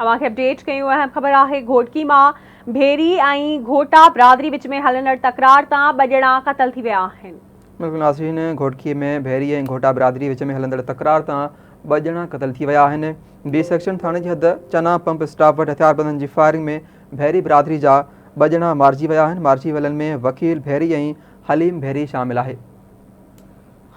اوهان کي اپڊيٽ ڪيون اهم خبر آهي گهوٽڪي مان ڀيري ۽ گهوٽا برادري وچ ۾ هلندڙ تڪرار تان ٻه ڄڻا قتل ٿي ويا آهن. بلڪل ناظرين گهوٽڪي ۾ ڀيري ۽ گهوٽا برادري وچ ۾ هلندڙ تڪرار تان ٻه ڄڻا قتل ٿي ويا آهن. بي سيڪشن ٿاڻي جي حد چنا پمپ اسٽاپ وٽ هٿياربندن جي فائرنگ ۾ ڀيري برادري جا ٻه ڄڻا مارجي ويا آهن. مارجي ويلن ۾ وڪيل ڀيري ۽ حليم ڀيري شامل آهي.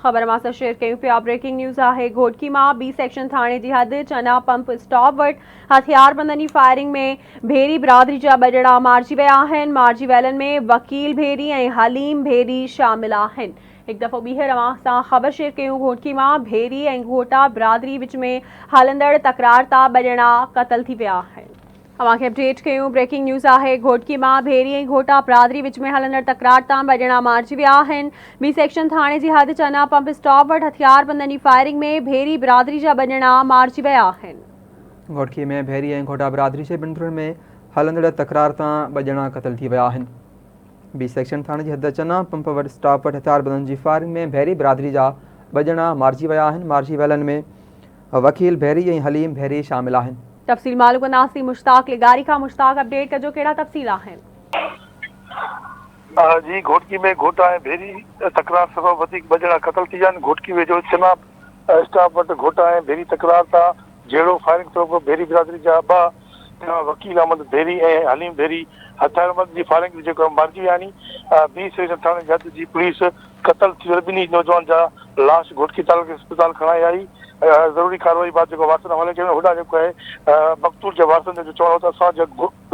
خبر اوهان سان شيئر ڪيون پيا بريڪنگ نيوز آهي گهوٽڪي مان بي سيڪشن ٿاڻي جي حد چنا پمپ اسٽاپ وٽ هٿياربندن جي فائرنگ ۾ ڀيري برادري جا ٻه ڄڻا مارجي ويا آهن مارجي ويلن ۾ وڪيل ڀيري ۽ حليم ڀيري شامل آهن هڪ دفعو ٻيهر اوهان سان خبر شيئر ڪيون گهوٽڪي مان ڀيري ۽ گهوٽا برادري وچ ۾ هلندڙ تڪرار تان ٻه ڄڻا قتل ٿي ويا آهن. اوهان کي اپڊيٽ ڪيون بريڪنگ نيوز آهي گهوٽڪي مان ڀيري ۽ گهوٽا برادري وچ ۾ هلندڙ تڪرار تان ٻه ڄڻا مارجي ويا آهن بي سيڪشن ٿاڻي جي حد چنا پمپ اسٽاپ وٽ هٿياربندن جي فائرنگ ۾ ڀيري برادري جا ٻه ڄڻا مارجي ويا آهن. گهوٽڪي ۾ ڀيري ۽ گهوٽا برادري جي ٻن ڌرين ۾ هلندڙ تڪرار تان ٻه ڄڻا قتل ٿي ويا آهن بي سيڪشن ٿاڻي جي حد چنا پمپ وٽ اسٽاپ وٽ هٿياربندن جي فائرنگ ۾ ڀيري برادري جا ٻه ڄڻا مارجي ويا آهن مارجي ويلن ۾ وڪيل ڀيري ۽ حليم ڀيري شامل آهن. تفصيل معلوم ڪنداسين مشتاق لغاري کان مشتاق اپڊيٽ ڪجو ڪهڙا تفصيل آهن. جي گهوٽڪي ۾ گهوٽا ۽ ڀيري تڪرار سبب وڌيڪ ٻه ڄڻا قتل ٿي ويا آهن گهوٽڪي ويجهو چنا اسٽاپ وٽ گهوٽا ۽ ڀيري تڪرار تان جهيڙو فائرنگ سبب ڀيري برادري جا ٻه ڄڻا وڪيل احمد ڀيري ۽ حليم ڀيري هٿياربند جي فائرنگ جي جيڪو مارجي ويا آهن بي سيڪشن ٿاڻي جي حد جي پوليس قتل ٿيل ٻنهي نوجوان جا لاش گهوٽڪي تعلقي اسپتال کڻائي آئي ضروري ڪارروائي بعد جيڪو وارثن حوالي ڪيو ويو هوڏانهن جيڪو آهي مقتول جي وارثن جو چوڻ هو ته اسان جا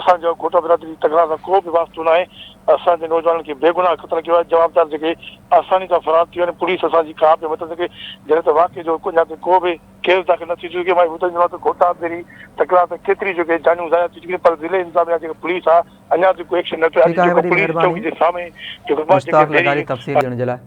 اسان جو گهوٽ برادري جي تڪرار سان ڪو به واسطو ناهي اسان جي نوجوانن کي بيگناهه قتل ڪيو آهي جوابدار جيڪي آساني سان فرار ٿي ويا آهن پوليس اسان جي ڪا به مدد نه ڪئي جڏهن ته واقعي جو اڃا تائين ڪو به ڪيس داخل نه ٿي چڪي آهي ٻڌڻ جو ته گهوٽا بري تڪرار تي ڪيتري جيڪي جانيون ضايع ٿي چڪيون پر ضلعي انتظاميا جيڪا پوليس آهي اڃا تائين ڪو ايڪشن نه ٿيو ٺيڪ آهي وڏي مهرباني مشتاق لغاري تفصيل ڏيڻ جي لاء.